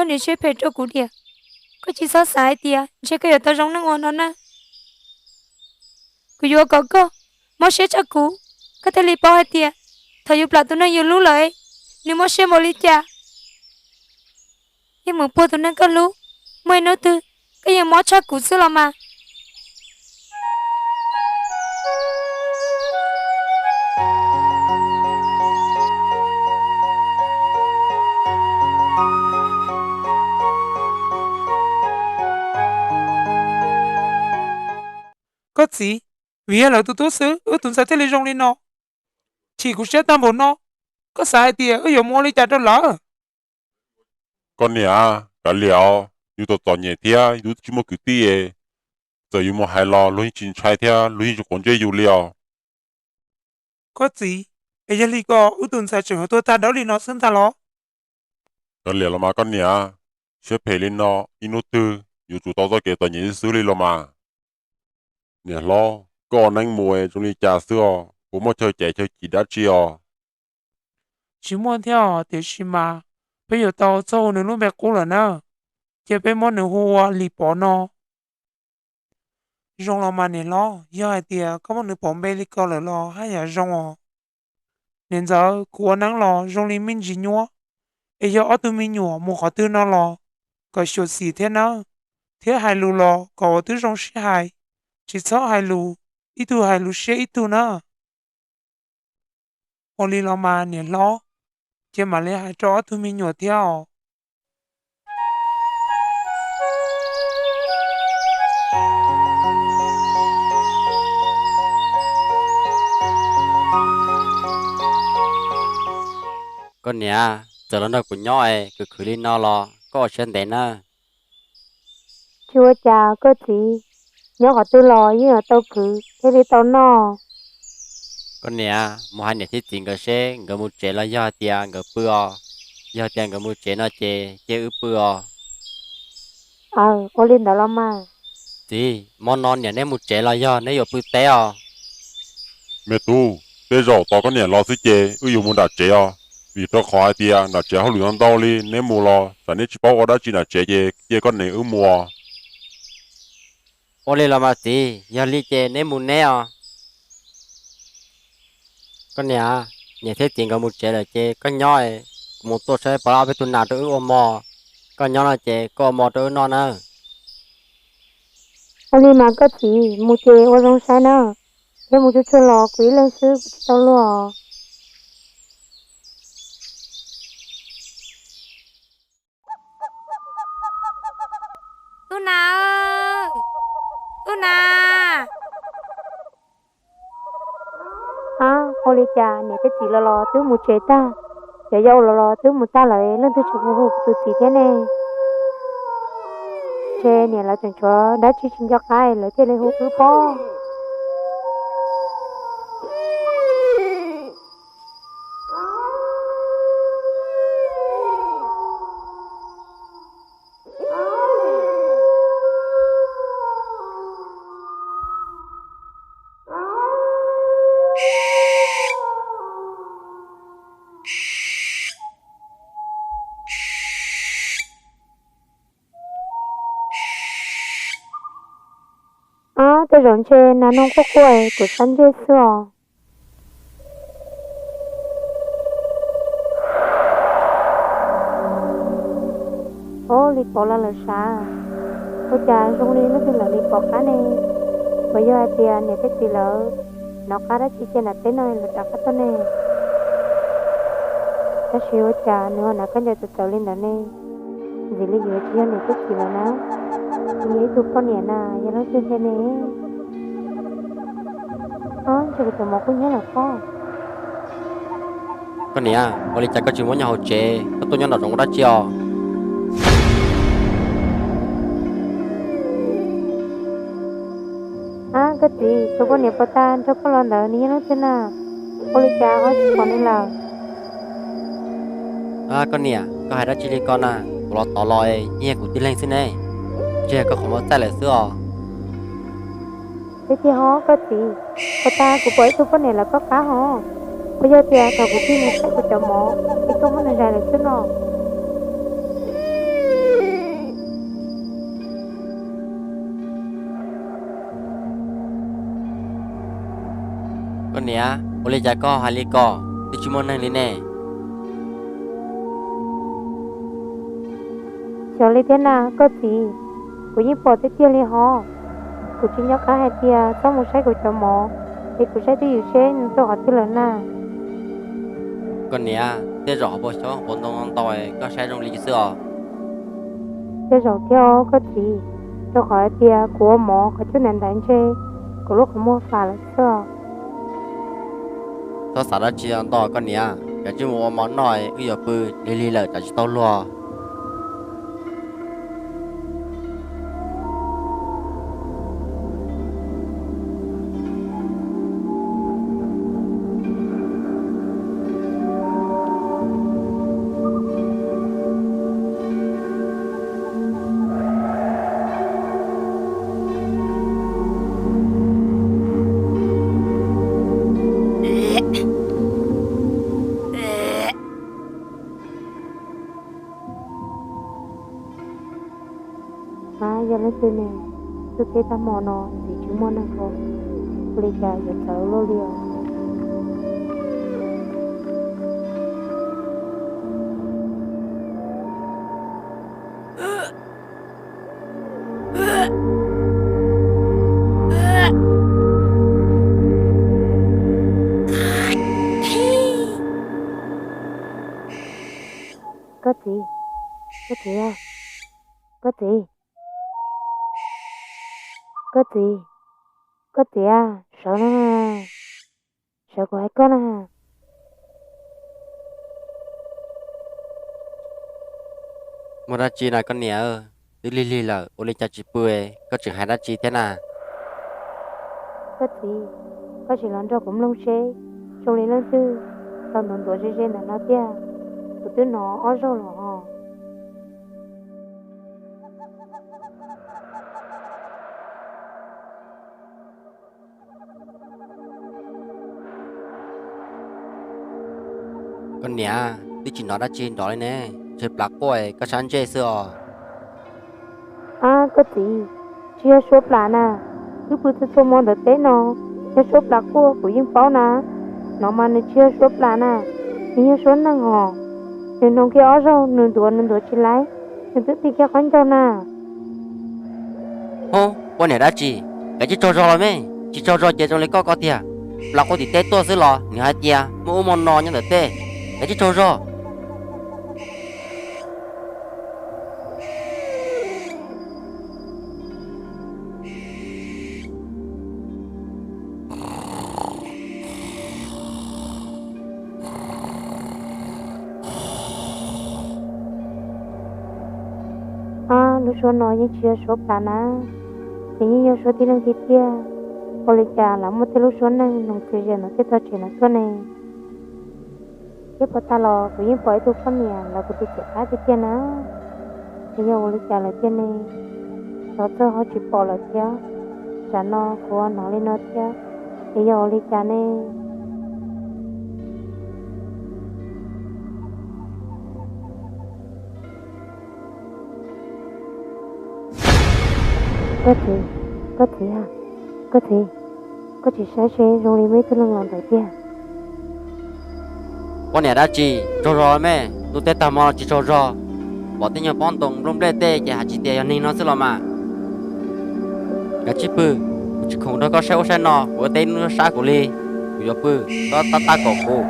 Koj niam siab phem rau kuv diam, koj tsis txhob xav hais tias ntshe koj yuav tau zoo neej ua no na. Kuv yuav kom koj mob siab tshaj kuv, koj thiaj li paub hais tias thaum yus plam tus neeg yus hlub lawm, nws mob siab npaum li cas. Yeej mus puag tus neeg koj hlub, muaj ib hnub twg koj yeej mob tshaj kuv xwb los mas. Koj txiv, vim yog lawv tus tub xwb wb tus ntxhais thiaj li zoo li no. Chim kuv siab tag npaum no, koj xav hais tias wb yuav mus ua li cas rau lawv? Koj niam, kav liam os, yus txom txom nyem thiab yus tsis muaj kwv tij, txawm yus mus hais los luag yeej tsis ntshai thiab luag yeej tsis quav ntsej yus li os. Koj txiv, es yog li ko wb tus ntxhais tseem yuav tuag tag dawb li no xwb ntag los? Kav liam los mas koj niam, siab phem li no, ib hnub twg yuav tsum tau txoj kev txom nyem xwb li los mas. Niam hlob, koj ua neeb mus zoo li cas xwb os, puas muaj chaw caiv chaw cim dab tsi os? Tsis muaj thiab os, tiam sis mas peb yuav tau txhob hu nws lub npe qub lawm na, cia peb muab nws hu ua Lis Pov no. Zoo los mas niam hlob, yog hais tias koj muab nws pauv npe li ko lawm los haj yam zoo os. Niam ntxawm, kuv ua neeb los zoo li me ntsis nyuaj, es yog ob tug me nyuam mus qhov twg no los kom xyuam xim thiab nawb, thiab hais lus los kom ua twb zoo sib hais, tsis txhob hais lus ib tug hais lus siab ib tug na. Ua li los mas niam hlob, cia mam li hais rau ob tug me nyuam thiab os. Koj niam, txawm los nrog kuv nyob es khwv khwv li no los koj ua siab ntev nawb. Tsis ua cas koj txiv, nyob qhov twg los yeej yuav tau khwv thiaj li tau noj. Koj niam, mus hais niam thiab txiv nkawd seb nkawd mus tsev los yog hais tias nkawd pw os. Yog tias nkawd mus tsev no ces cia wb pw os. Aw, ua li ntawd los mas. Txiv, hmo no niam neb mus tsev los yog neb yuav pw teb os? Me tub, tej zaum tos koj niam los xwb ces wb yuav mus nram tsev os, vim rau qhov hais tias nram tsev hauj lwm ntau ntau li, neb mus los tsam neb tsis paub ua dab tsi nram tsev ces cia koj niam wb mus os. Ua li los mas txiv, yog li ces neb mus neb os. Koj niam, niam thiab txiv nkawd mus tsev lawm ces koj nyob, kuv mus tuaj saib puas tau ob peb tug nas rau wb ua hmo. Koj nyob no ces koj ua hmo rau wb noj nawb. Ua li mas koj txiv, mus ces ua zoo saib na, thiab mus tsuag tsuag los, kuv ib leeg xwb kuv tsis tau luag. Tub nas, tub nas. Ab, ua li cas niam thiab txiv lawv los twb mus tsev tag, cov yau los los twb mus tag lawm, leej twg tseem hu hu kuv tus txiv thiab ne? Ntshe niam lawv tseem tshuav dab tsi tsis nco qab lawv thiaj li hu wb pob. Ab, tej zaum ntshe nas noog quaj quaj kuv sab ntsej xwb os. Ob, Lis Pov los lawm sav. Ua cas zoo li leej twg lam Lis Pov qab ne? Puas yog hais tias niam thiab txiv lawv hnov qab dab tsi cia nram teb no lawv rov qab tuaj ne? Tab sis ua cas nws ho hnav khaub ncaws txawv txawv li ntawd ne? Ntxim li yuav tsis yog niam thiab txiv lawv na, nws yog ib tug poj niam na, yog leej twg ntag ne? Ob, ntshe kuv cov mov kuj nyob lawm pob. Koj niam, ua li cas koj tsis muab nyob hauv tsev, koj tuaj nyob nram zoov ua dab tsi os? Ab, koj txiv, tus poj niam puag ta nrog koj los ntawd nws yog leej twg na? Ua li cas ho tsis pom nws lawm? Ab, koj niam, koj hais dab tsi li ko na? Kuv los tod los yeej yog kuv tib leeg xwb ne, ntshe yog koj qhov muag txaij lawm xwb os. Tiag tiag ho koj txiv, puag ta kuv pom ib tug poj niam lawv koj qab ho. Puas yog tias thaum kuv pheej mus saib kuv cov mov es koj muab nws zais lawm xwb no? Niam, ua li cas koj hais li ko? Twb tsis muaj neeg li ne. Xyov li thiab na koj txiv, kuv yeej pom tiag tiag li hos. Kuv tsis nco qab hais tias txhob mus saib kuv cov mov, es kuv saib twj ywm seb nws rau qhov twg lawm na. Koj niam, tej zaum ho puas xyoob puas ntoo ntau, koj saib zoo li xwb os. Tej zaum thiab os koj txiv, rau qhov hais tias kuv ua mov qhov cub ntaiv ntaiv ntshe kuv lub qhov muag fam lawm xwb os. Txhob xav dab tsi ntau koj niam, kav tsij mus ua mov noj, wb yuav pw, lig lig lawm tsam tsis tau luag. Ab, yog leej twg ne? Ntuj teb tag hmo no ntxim tsis muaj neeg, ua li cas yuav txawv luaj li os. Koj txiv, koj txiv, koj txiv, koj txiv, koj txiv, sawv na, sawv kuv hais koj na. Muaj dab tsi na koj niam? Twb lig lig lawm ua li cas tsis pw, koj tseem hais dab tsi thiab na? Koj txiv, koj sim los nrog kuv mloog seb zoo li leej twg tau ntuav ntuav ze ze ntawm no tiag. Kuv twb hnov ob zaug los hos. Koj niam, twb tsis hnov dab tsi nrov li ne, ntshe plas quaj koj sab ntsej xwb os. Ab koj txiv, tsis yog suab plas na, wb pw txhua txhua hmo ntawm teb no, yog suab plas quaj kuv yeej paub na. No mas nws tsis yog suab plas na, nws yog suab neeg hos. Nws hnov kiag ob zaug nws ntuav nws ntuav tsis laib, nws twb ti kiag qhov ncauj na. Hub, poj niam dab tsi, kav tsij tsaug zog los me, tsis tsaug zog ces zoo li koj ko tiag. Plas quaj tim teb tuaj xwb los nws hais tias muaj ub muaj no nyob ntawm teb, kav tsij tsaug zog. Ab, lub suab no yeej tsis yog suab plas na, nws yeej yog suab tib neeg tiag tiag. Ua li cas lam muaj tej lub suab neeg nws txias zias ntawm tej tog tsev no tuaj ne? Thiab puag ta los kuv yeej pom ib tug poj niam los kuv tus txiv qab tiag tiag na, es yog ua li cas lawm tiag ne? Los txog ho tsis pom lawm thiab. Tsam no kuv hnov li no thiab, es yog ua li cas ne? Koj txiv, koj txiv, koj txiv, koj tsis saib seb zoo li muaj ib tug neeg los ntawd tiag. Poj niam dab tsi, tsaug zog me, ntuj teb tag hmo los tsis tsaug zog, pom tej nyuag pob ntoo nplooj nplej tej ces hais tsis tias yog neeg no xwb los mas. Kav tsij pw, kuv tsis khoom nrog koj saib ub saib no, kuv ua teb ib hnub sab kuv li, kuv yuav pw, koj tab tab kaum kuv.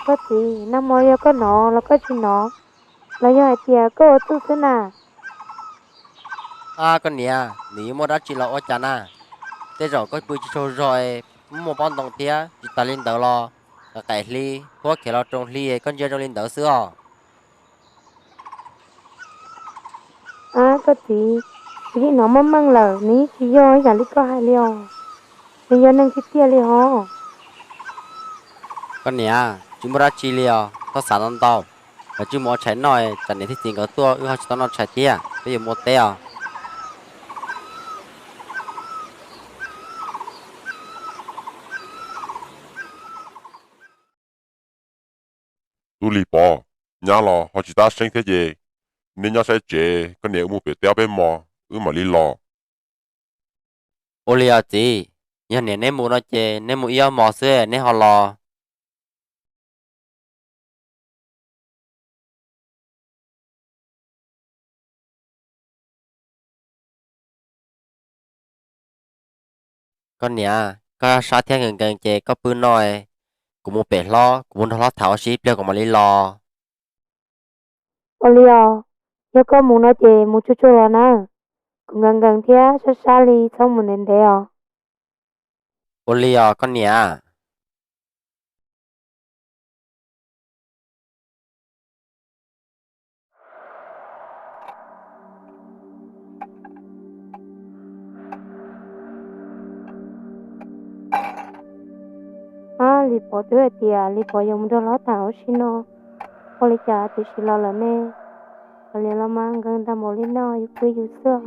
Koj txiv, nag hmo yog koj hnov los koj tsis hnov, los yog hais tias koj ua txuj xwb na? Ab koj niam, nws yuav muaj dab tsi los ua cas na? Tej zaum koj pw tsis tsaug zog, muaj pob ntoo thiab, tsis tas li ntawd los qaim hli, huab khiav los roos hli, koj ntsia zoo li ntawd xwb os. Ab koj txiv, kuv yeej hnov meej meej lawm, nws yeej tsis yog ib yam li koj hais li os. Nws yog neeg tiag tiag li hos. Koj niam, tsis muaj dab tsi li os, txhob xav ntau ntau. Koj tsij mus ua tshais noj, tsam niam thiab txiv nkawd tuaj wb ho tsis tau noj tshais thiab, peb yuav mus ua teb os. Tub Lis Pov, nyab los ho tsis tab seeb thiab ces neb nyob saib tsev, koj niam wb mus pem teb ob peb hmo wb mam li los. Ua li os txiv, yog niam neb mus no ces neb mus ib ob hmo xwb neb ho los. Koj niam, koj sab thiab nkees nkees ces koj pw no, kuv mus pem hlob, kuv mus nrog hlob tham ua si ib pliag kuv mam li los. Ua li os, yog koj mus no ces mus tsuag tsuag los na. Kuv nkees nkees thiab sab sab li txhob mus ntev ntev os. Ua li os koj niam. Ab, Lis Pov twb hais tias Lis Pov yuav mus nrog hlob tham ua si no, ua li cas tiam sis los lawm ne? Kav liam los mas, nkees tag npaum li no yus kwv yus xwb.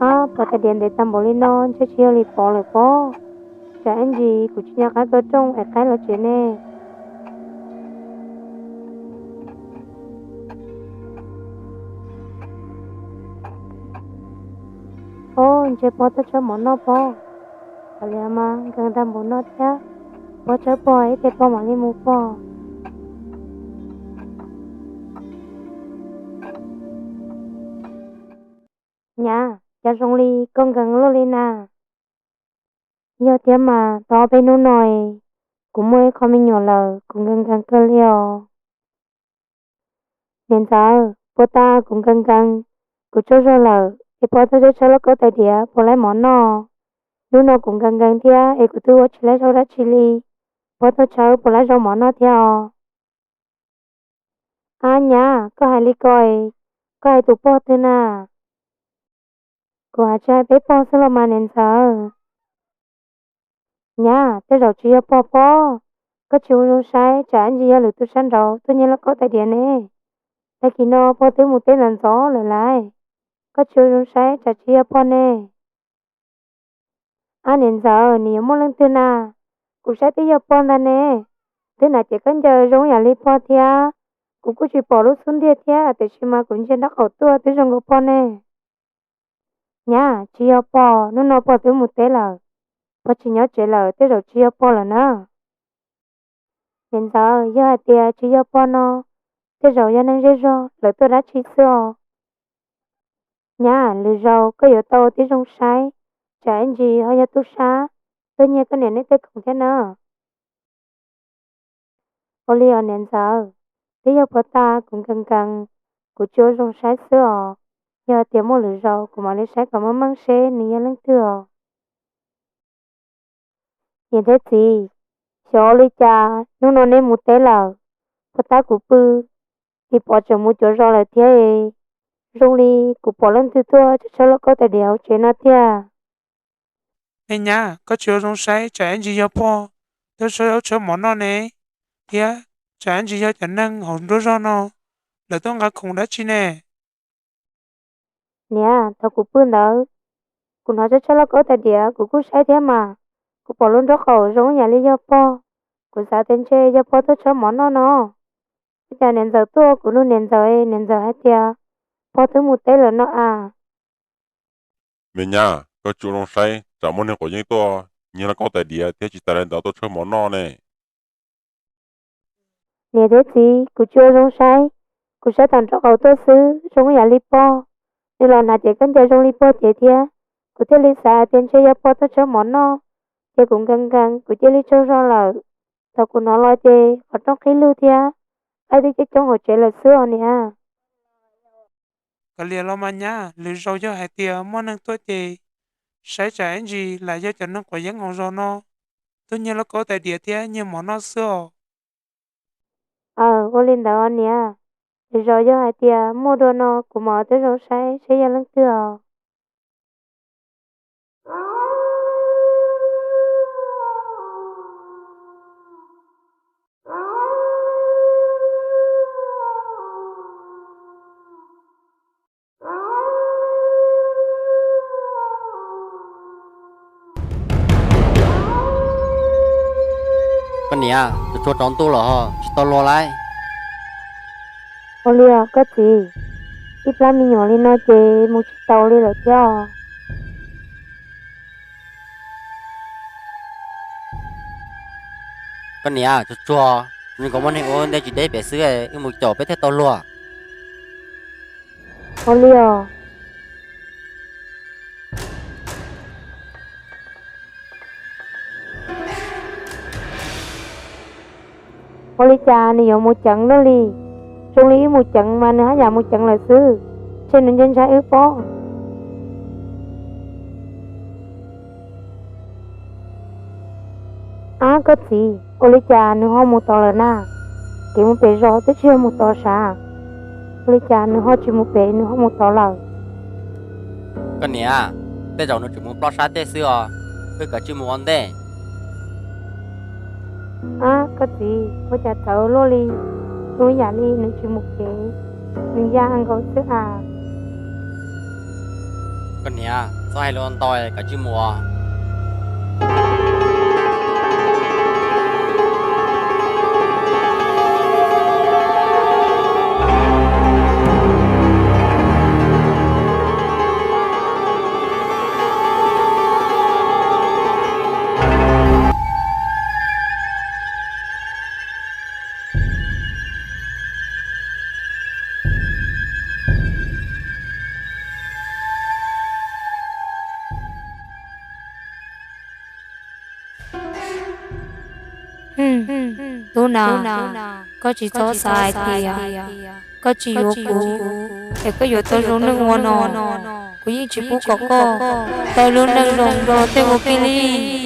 Ab, pom tais diav ntev tag npaum li no ntshe tsis yog Lis Pov lawm pob. Tsam ib ntsis kuv tsis nco qab tua rooj es qaib los tsev ne. Ob, ntshe pog tuaj tshawb mov noj pob. Kav liam mas, nkees tag npaum no thiab, pog tshawb pog ib pliag pog mam li mus pog. Nyab, cas zoo li koj nkees luaj li na? Yog thiab mas, tau ob peb hnub no kuv muaj ib qho me nyuam lawm, kuv nkees nkees kawg li os. Niam ntxawm, puag ta kuv nkees nkees, kuv tsaug zog lawm es pog tuaj tshawb tshawb lauj kaub tais diav puas laib mov noj. Hnub no kuv nkees nkees thiab es kuv twb ua tsis laib zaub dab tsi li, pog tuaj tshawb puas laib zaub mov noj thiab os? Ab nyab, koj hais li ko, koj hais tus pog twg na? Kuv hais tsis hais peb pog xwb los mas niam ntxawm. Nyab, tej zaum tsis yog pog pob. Koj tsis ua zoo saib, tsam ib ntsis yog lwm tus sab nraud tuaj nyiag lauj kaub tais diav ne. Tag kis no pog twb mus teb ntxov ntxov lawm lauj. Koj tsis ua zoo saib, tsam tsis yog pog ne. Ab niam ntxawm, nws yuav muaj leej twg na? Kuv saib twb yog pog ntag ne. Twb hnav cev khaub ncaws zoo yam li pog thiab. Kuv kuj tsis pom lub xub ntiag thiab, tiam sis mas kuv ntsia nraub qaum tuaj twb zoo nkaus pog ne. Nyab, tsis yog pog, hnub no pog twb mus teb lawm. Pog tsis nyob tsev lawm, tej zaum tsis yog pog lawm na. Niam ntxawm, yog hais tias tsis yog pog no, tej zaum yog neeg zej zog lawv tuaj dab tsi xwb os. Nyab, lwm zaus koj yuav tau ua tib zoo saib, tsam ib ntsis ho yog tub sab tuaj nyiag koj niam neb tej khoom thiab na. Ua li os niam ntxawm, twb yog puag ta kuv nkees nkees, kuv tsis ua zoo saib xwb os. Yog tias muaj lwm zaus kuv mam li saib kom meej meej seb nws yog leej twg os. Niam thiab txiv, xyov ua li cas hnub no neb mus teb lawm, puag ta kuv pw, Lis Pov tseem mus cuav zos lawm thiab. Zoo li kuv pom leej twg tuaj tshawb tshawb lauj kaub tais diav hauv tsev no tiag. Me nyab, koj tsis ua zoo saib, tsam ib ntsis yog pog tuaj tshawb zaub tshawb mov noj ne, thiab tsam ib ntsis yog cov neeg hauv nruab zog no lawv tuaj nqa khoom dab tsi ne. Niam, thaum kuv pw ntawd, kuv hnov tshawb tshawb lauj kaub tais diav kuv kuj saib thiab mas, kuv pom lub nraub qaum zoo ib yam li yog pog, kuv xav tias ntshe yog pog tuaj tshawb mov noj no. Ua cas niam ntxawm tuaj kuv nug niam ntxawm, niam ntxawm hais tias pog twb mus teb lawm no as. Me nyab, koj tsis ua zoo saib, tsam muaj neeg quav yeeb tuaj nyiag lauj kaub tais diav thiab tsis tas li ntawd tuaj tshawb mov noj ne. Niam thiab txiv, kuv tsis ua zoo saib, kuv saib tom nraub qaum tuaj xwb zoo ib yam li pog, nws los hnav cev khaub ncaws zoo li pog cev thiab. Kuv thiaj li xav hais tias ntshe yog pog tuaj tshawb mov noj, ces kuv nkees nkees kuv cia li tsaug zog lawm. Thaum kuv hnov los ces qhov rooj qhib lug thiab, qaib twb coob coob hauv tsev lawm xwb os niam. Kav liam los mas nyab, lwm zaus yog hais tias muaj neeg tuaj ces saib tsam ib ntsis lam yog cov neeg quav yeeb hauv zos no. tuaj nyiag lauj kaub tais diav thiab nyiag mov noj xwb os. Aw, ua li ntawd os niam. Zos yog hais tias muaj dua no kuv mam ua tib zoo saib seb yog leej twg os. Koj niam, tsuag tsuag tsaus ntuj lawm ho tsis tau luag lauj. Ua li os koj txiv, ib plab me nyuam li no ces mus tsis tau li lawm thiab os. Koj niam, tsuag tsuag, zoo nkaus muaj neeg ua ntej tsis deb pem xwb, wb mus caum peb thiaj tau luag. Ua li os. Ua li cas nws yuav mus ceev luaj li? Zoo li wb mus ceev mas nws haj yam mus ceev lawm xwb, ntshe nws ntshai ntshai wb pob. Ab koj txiv, ua li cas nws ho mus tod lawm na? Kev mus pem zos twb tsis yog mus tod sav, ua li cas nws ho tsis mus pem, nws ho mus tod lawm? Koj niam, tej zaum nws tseem mus plob sab tej xwb os, wb kav tsij mus ua ntej. Ab koj txiv, ua cas txawv luaj li, zoo yam li nws tsis mus kev, nws ya nkaus xwb as. Koj niam, txhob hais lus ntau, kav tsij mus os. Tub na, koj tsis txhob xav hais tias koj tsis yuav kuv es koj yuav tau zoo neej ua no. Kuv yeej tsis pub kom koj tau lub neej zoo nrog tej ua ke li.